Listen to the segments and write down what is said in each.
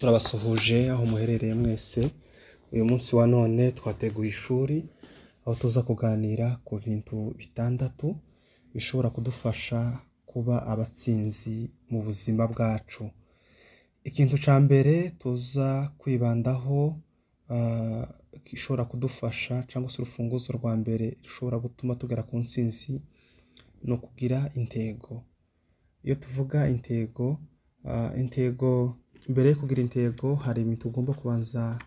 Turabasuhuje aho muherereye mwese. Uyu munsi wa none twateguye ishuri aho tuza kuganira ku bintu bitandatu bishobora kudufasha kuba abatsinzi mu buzima bwacu. Ikintu cya mbere tuza kwibandaho gishobora kudufasha cyangwa se urufunguzo rwa mbere rushobora gutuma tugera ku ntsinzi ni ukugira intego. Iyo tuvuga intego, intego, mbere yo kugira intego hari ibintu ugomba kubanza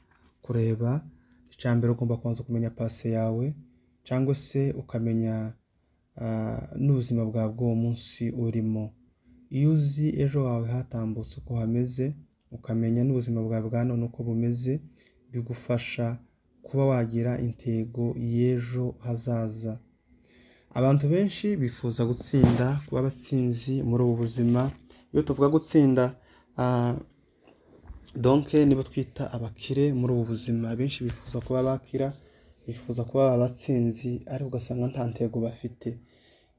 kureba. Icya mbere, ugomba kubanza kumenya passé yawe cyangwa se ukamenya n'ubuzima bwawe bw'uwo munsi urimo. Iyo uzi ejo hawe hatambutse uko hameze, ukamenya n'ubuzima bwawe bwa none uko bumeze, bigufasha kuba wagira intego y'ejo hazaza. Abantu benshi bifuza gutsinda, kuba abatsinzi muri ubu buzima. Iyo tuvuga gutsinda, donc nibo twita abakire muri ubu buzima. Benshi bifuza kuba bakira, bifuza kuba abatsinzi, ariko ugasanga nta ntego bafite.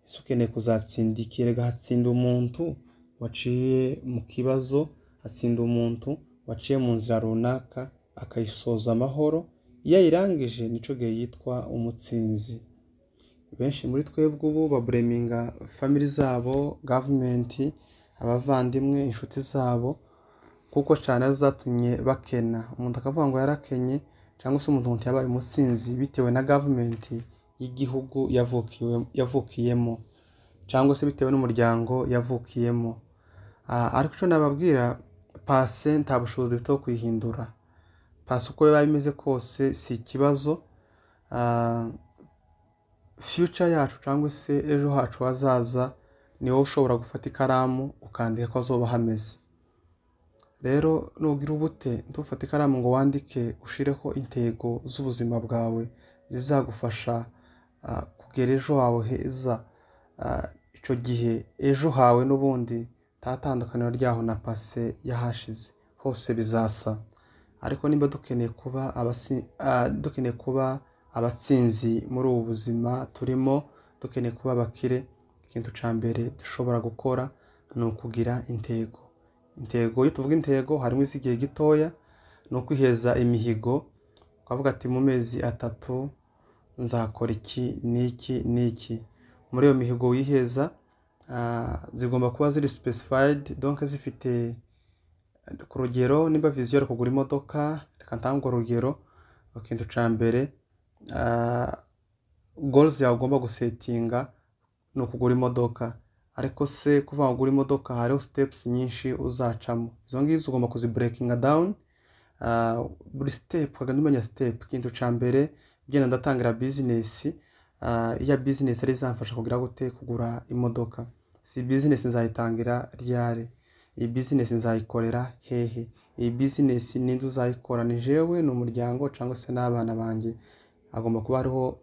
Ese ukeneye kuzatsinda iki? Erega hatsinda umuntu waciye mu kibazo, hatsinda umuntu waciye mu nzira runaka akayisoza amahoro. Iyo ayirangije, nico gihe yitwa umutsinzi. Benshi muri twebwe ubu bablaminga family zabo, government, abavandimwe, inshuti zabo, kuko cyane arizo zatumye bakena. Umuntu akavuga ngo yarakenye cyangwa se umuntu yabaye umutsinzi bitewe na government y'igihugu yavukiyemo cyangwa se bitewe n'umuryango yavukiyemo. Ariko icyo nababwira, passé nta bushobozi dufite bwo kuyihindura. Passé uko biba bimeze kose si ikibazo. Future yacu cyangwa se ejo hacu hazaza, ni wowe ushobora gufata ikaramu ukandika ko hazoba hameze. Rero nugira ubute ntufate ikaramu ngo wandike, ushireho intego z'ubuzima bwawe zizagufasha kugera ejo hawe heza, ico gihe ejo hawe n'ubundi nta tandukaniro ryaho na passé y'ahashize, hose bizasa. Ariko nimba dukeneye kuba abatsinzi muri ubu buzima turimo, dukeneye kuba abakire, ikintu ca mbere dushobora gukora ni ukugira intego. Intego, iyo tuvuga intego, harimo iz'igihe gitoya, ni ukwiheza imihigo, ukavuga ati: "Mu mezi 3 nzakora iki n'iki n'iki." Muri iyo mihigo wiheza, zigomba kuba ziri specified, donc zifite, ku rugero, nimba vision ari kugura imodoka, reka ntange urwo rugero. Ikintu ca mbere, goals yawe ugomba gusettinga ni ukugura imodoka. Ariko se kuvuga ngo ugure imodoka, hariho steps nyinshi uzacamo. Izo ngizo ugomba kuzibreakinga down, buri step ukagenda umenya step. Ikintu ca mbere, genda ndatangira business, iya business ari izamfasha kugira gute? Kugura imodoka. Si business nzayitangira ryari? Iyi business nzayikorera hehe? Iyi business ninde uzayikora? Ni jewe, ni umuryango, cyangwa se n'abana banjye? Hagomba kuba hariho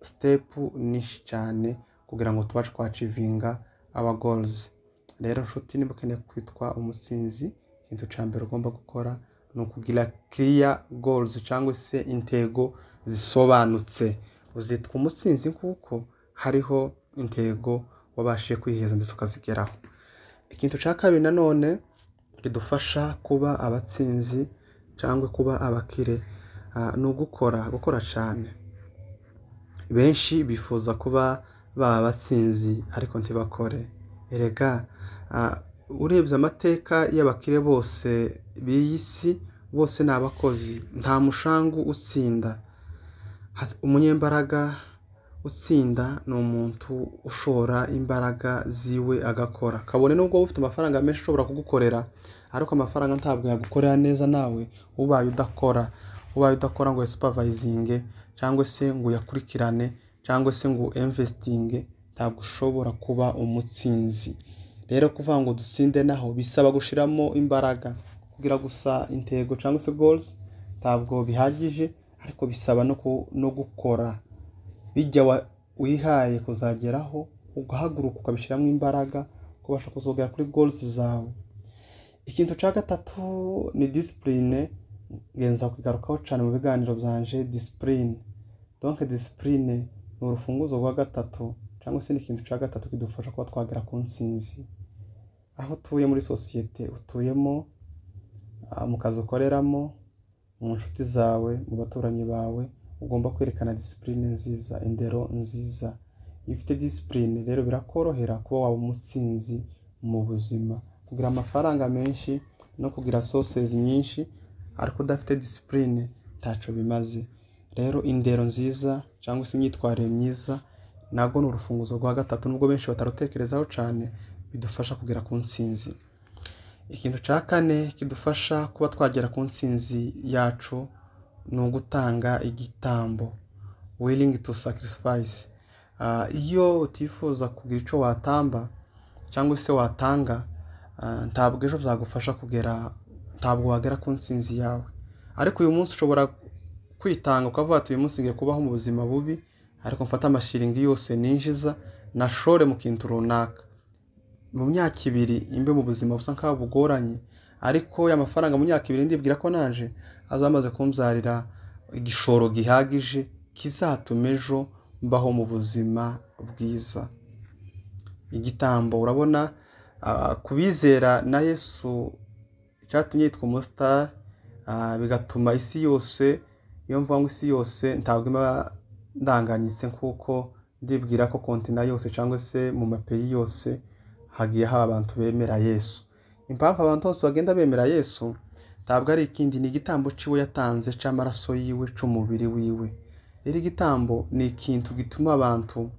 step nyinshi cyane kugira ngo tubashe kwachievinga our goals. Rero nshuti, niba ukeneye kwitwa umutsinzi, ikintu ca mbere ugomba gukora ni ukugira clear goals cyangwa se intego zisobanutse. Uzitwa umutsinzi kuko hariho intego wabashije kwiheza ndetse ukazigeraho. Ikintu cya kabiri nanone kidufasha kuba abatsinzi cyangwa kuba abakire, ni ugukora, gukora cyane. Benshi bifuza kuba baba abatsinzi ariko ntibakore. Erega urebye amateka y'abakire bose b'iyi si, bose ni abakozi. Nta mushangu utsinda. Umunyembaraga utsinda ni umuntu ushora imbaraga ziwe agakora, kabone nubwo wowe ufite amafaranga menshi ashobora kugukorera, ariko amafaranga ntabwo yagukorera neza nawe ubaye udakora, ubaye udakora ngo uyasupervisinge cyangwa se ngo uyakurikirane cyangwa se ngo investinge, ntabwo ushobora kuba umutsinzi. Rero kuvuga ngo dutsinde naho bisaba gushiramo imbaraga. Kugira gusa intego cyangwa se goals ntabwo bihagije, ariko bisaba no gukora bijya wihaye kuzageraho, ugahaguruka ukabishyiramo imbaraga, ukabasha kuzogera kuri goals zawe. Ikintu cya gatatu ni discipline. Ngenza kugarukaho cyane mu biganiro byanje. Discipline, donc discipline ni urufunguzo rwa gatatu cyangwa se ni ikintu cya gatatu kidufasha kuba twagera ku ntsinzi. Aho utuye muri sosiyete utuyemo, Mu kazi ukoreramo, mu nshuti zawe, mu baturanyi bawe, ugomba kwerekana discipline nziza, indero nziza. Iyo ufite discipline rero birakorohera kuba waba umutsinzi mu buzima. Kugira amafaranga menshi no kugira sources nyinshi ariko udafite discipline ntaco bimaze. Rero indero nziza cyangwa se imyitwarire myiza nabwo ni urufunguzo rwa gatatu, nubwo benshi batarutekerezaho cyane, bidufasha kugera ku ntsinzi. Ikintu cya kane kidufasha kuba twagera ku ntsinzi yacu ni ugutanga igitambo, willing to sacrifice. Iyo utifuza kugira icyo watamba cyangwa se watanga, ntabwo ejo byagufasha kugera, ntabwo wagera ku ntsinzi yawe. Ariko uyu munsi ushobora kwitanga ukavuga ati uyu munsi ngiye kubaho mu buzima bubi, ariko mfate amashiringi yose ninjiza nashore mu kintu runaka. Mu myaka 2 imbe mu buzima busa nkaho bugoranye, ariko ya mafaranga mu myaka 2 ndibwira ko naje azamaze kumbyarira igishoro gihagije kizatuma ejo mbaho mu buzima bwiza. Igitambo urabona, kubizera na Yesu cyatumye yitwa umusitari, bigatuma isi yose, iyo mvuga ngo isi yose ntabwo iba ndanganyitse, kuko ndibwira ko kontina yose cyangwa se mu mapeyi yose hagiye haba abantu bemera Yesu. Impamvu abantu bose bagenda bemera Yesu ntabwo ari ikindi, ni igitambo ciwe yatanze c'amaraso yiwe, c'umubiri wiwe. Rero igitambo ni ikintu gituma abantu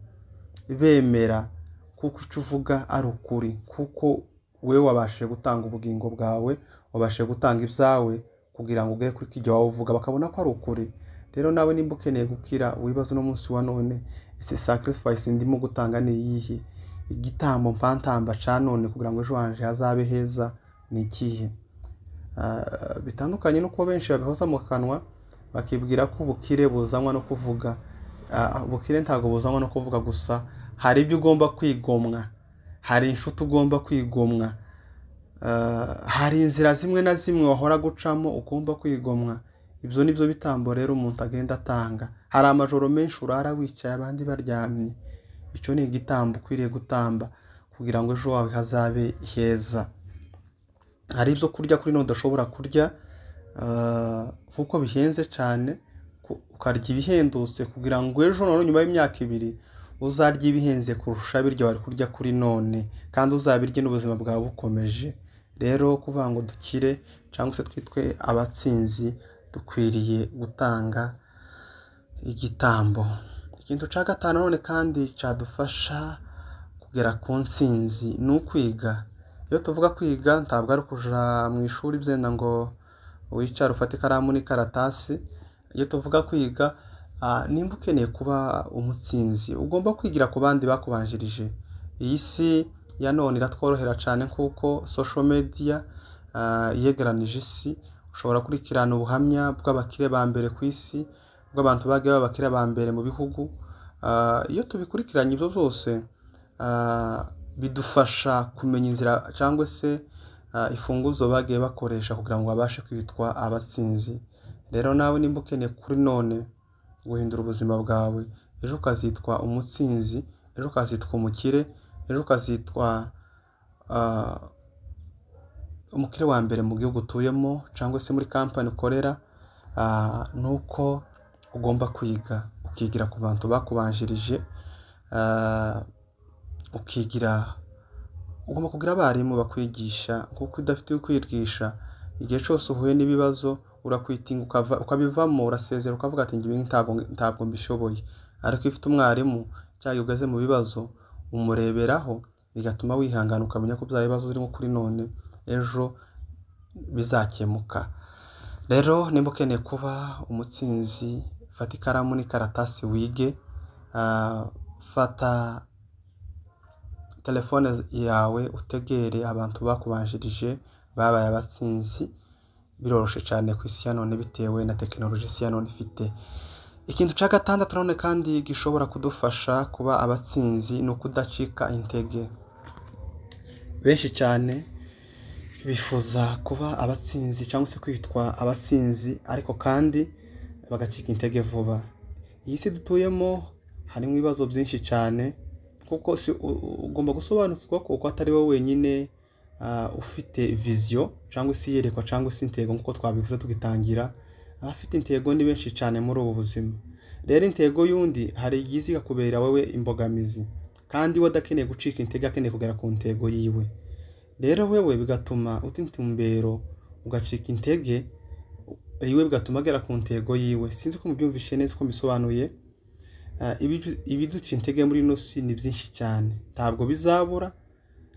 bemera kuko ico uvuga ari ukuri, kuko wewe wabashije gutanga ubugingo bwawe, wabashije gutanga ibyawe kugira ngo ugere kuri kijya wawe uvuga, bakabona ko ari ukuri. Rero nawe nimba ukeneye gukira, wibaze uno munsi wa none, ese sacrifice ndimo gutanga ni iyihe? Igitambo mpantamba ca none kugira ngo ejo hanje hazabe heza ni ikihe? Bitandukanye nuko benshi babihoza mu kanwa bakibwira ko ubukire buzanwa no kuvuga. Ubukire ntabwo buzanwa no kuvuga gusa, hari ibyo ugomba kwigomwa, hari inshuti ugomba kwigomwa, hari inzira zimwe na zimwe wahora gucamo ugomba kwigomwa. Ibyo nibyo bitambo rero umuntu agenda atanga. Hari amajoro menshi urara wicaye abandi baryamye, icyo ni igitambo ukwiriye gutamba kugira ngo ejo wawe hazabe heza. Hari ibyo kurya kuri none udashobora kurya, kuko bihenze cyane, ukarya ibihendutse kugira ngo ejo none nyuma y'imyaka 2 uzarya ibihenze kurusha birya wari kurya kuri none, kandi uzabirye n'ubuzima bwawe bukomeje. Rero kuvuga ngo dukire cyangwa se twitwe abatsinzi, dukwiriye gutanga igitambo. Ikintu cya gatanu none kandi cyadufasha kugera ku ntsinzi ni ukwiga. Iyo tuvuga kwiga ntabwo ari ukuja mu ishuri byenda ngo wicare ufate ikaramu n'ikaratasi. Iyo tuvuga kwiga, nimba ukeneye kuba umutsinzi ugomba kwigira ku bandi bakubanjirije. Iyi si ya none iratworohera cyane kuko social media yegeranije isi. Ushobora gukurikirana ubuhamya bw'abakire ba mbere ku isi, bw'abantu bagiye baba abakire ba mbere mu bihugu. Iyo tubikurikiranye ibyo byose, bidufasha kumenya inzira cyangwa se imfunguzo bagiye bakoresha kugira ngo babashe kwitwa abatsinzi. Rero nawe nimba ukeneye kuri none guhindura ubuzima bwawe, ejo ukazitwa umutsinzi, ejo ukazitwa umukire, ejo ukazitwa umukire wa mbere mu gihugu utuyemo cyangwa se muri kampani ukorera, nuko ugomba kwiga, ukigira ku bantu bakubanjirije, ukigira, ugomba kugira abarimu bakwigisha, kuko udafite ukwigisha igihe cyose uhuye n'ibibazo urakwitinga ukabivamo, urasezera ukavuga ati njye ibi ntabwo mbishoboye. Ariko iyo ufite umwarimu cyangwa ugeze mu bibazo umureberaho, bigatuma wihangana ukamenya ko bya bibazo urimo kuri none ejo bizakemuka. Rero nimba ukeneye kuba umutsinzi, fata ikaramu n'ikaratasi wige, fata telefone yawe utegere abantu bakubanjirije babaye abatsinzi. Biroroshe cyane ku isi ya none bitewe na tekinoloji isi ya none ifite. Ikintu cya gatandatu none kandi gishobora kudufasha kuba abatsinzi ni ukudacika intege. Benshi cyane bifuza kuba abatsinzi cyangwa se kwitwa abatsinzi, ariko kandi bagacika intege vuba. Iyi si dutuyemo harimo ibibazo byinshi cyane, kuko ugomba gusobanukirwa ko atari wowe wenyine ufite vision cyangwa se iyerekwa cyangwa se intego, nk'uko twabivuze tugitangira. Abafite intego ni benshi cyane muri ubu buzima. Rero intego y'undi hari igihe iza ikakubera wowe imbogamizi, kandi we adakeneye gucika intege, akeneye kugera ku ntego yiwe. Rero wewe bigatuma uta intumbero, ugacika intege, iwe bigatuma agera ku ntego yiwe. Sinzi ko mubyumvishe neza uko mbisobanuye. Ibiduca intege muri ino si ni byinshi cyane, ntabwo bizabura.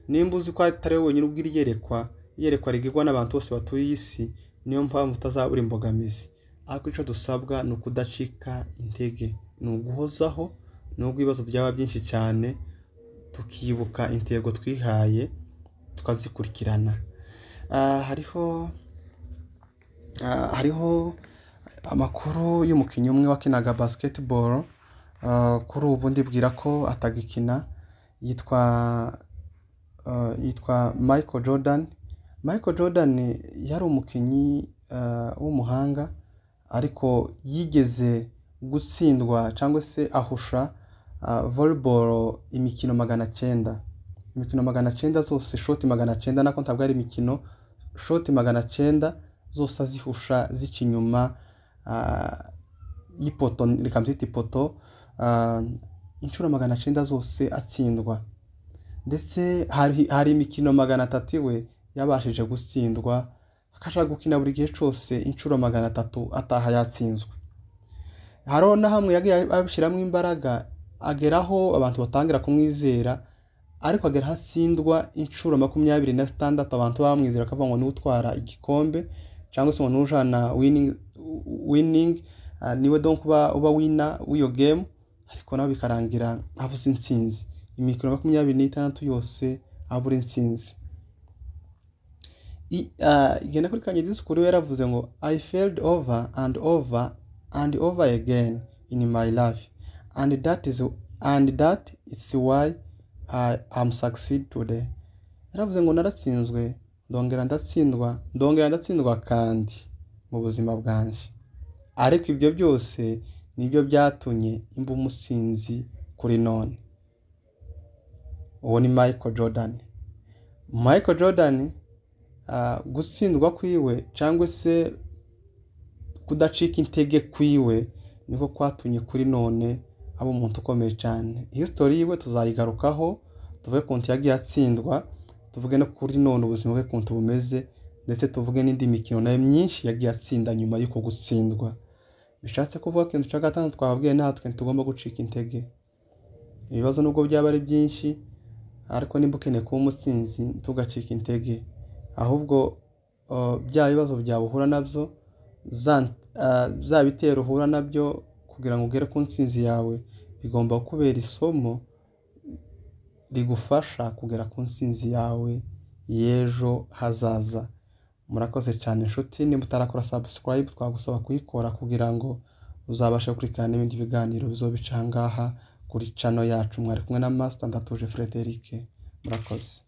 Nimba uzi ko atari wowe wenyine ubwira iyerekwa, iyerekwa rigirwa n'abantu bose batuye iyi si, niyo mpamvu utazabura imbogamizi. Ariko icyo dusabwa ni ukudacika intege, ni uguhozaho nubwo ibibazo byaba byinshi cyane, tukibuka intego twihaye tukazikurikirana. Hariho amakuru y'umukinnyi umwe wakinaga basketball, kuri ubu ndibwira ko atagikina, yitwa Michael Jordan. Michael Jordan yari umukinnyi w'umuhanga, ariko yigeze gutsindwa cyangwa se ahusha volleyball imikino 900, imikino 900 zose, shot 900, nako ntabwo ari imikino, shot 900 zose azihusha zica inyuma y'ipoto, reka mbyite ipoto, inshuro 900 zose atsindwa. Ndetse hari imikino 300 iwe yabashije gutsindwa, akashaka gukina buri gihe cyose inshuro 300 ataha yatsinzwe. Hariho na hamwe yagiye abishyiramo imbaraga, ageraho abantu batangira kumwizera, ariko agera aho atsindwa inshuro 26, abantu bamwizera akavuga ngo niwe utwara igikombe cyangwa se ngo niwe ujana winning, niwe donc uba winner w'iyo game, ariko nawe bikarangira abuze intsinzi. Imikino 26 yose abura intsinzi. Igenda kuri kanye disikuru yaravuze ngo I failed over and over and over again in my life, and that is why I am succeed today. Yaravuze ngo naratsinzwe, ndongera ndatsindwa, ndongera ndatsindwa kandi mu buzima bwanjye, ariko ibyo byose nibyo byatumye imba umutsinzi kuri none. Uwo ni Michael Jordan. Michael Jordan, gutsindwa kwiwe cyangwa se kudacika intege kwiwe niko kwatumye kuri none aba umuntu ukomeye cyane. History yiwe tuzayigarukaho, tuvuge kuntu yagiye atsindwa, tuvuge no kuri none ubuzima bwe kuntu bumeze, ndetse tuvuge n'indi mikino nayo myinshi yagiye atsinda nyuma y'uko gutsindwa. Bishatse kuvuga ko ikintu cya gatanu twababwiye, natwe ntitugomba gucika intege. Ibibazo nubwo byaba ari byinshi, ariko nimba ukeneye kuba umutsinzi ntugacike intege, ahubwo bya bibazo byawe uhura nabyo, bya bitero uhura nabyo kugira ngo ugere ku ntsinzi yawe, bigomba kukubera isomo rigufasha kugera ku ntsinzi yawe y'ejo hazaza. Murakoze cyane inshuti, niba utarakora subscribe twagusaba kuyikora kugira ngo uzabashe gukurikirana n'ibindi biganiro bizobica aha ngaha kuri channel yacu. Mwari kumwe na Master Ndatuje Frederic. Murakoze.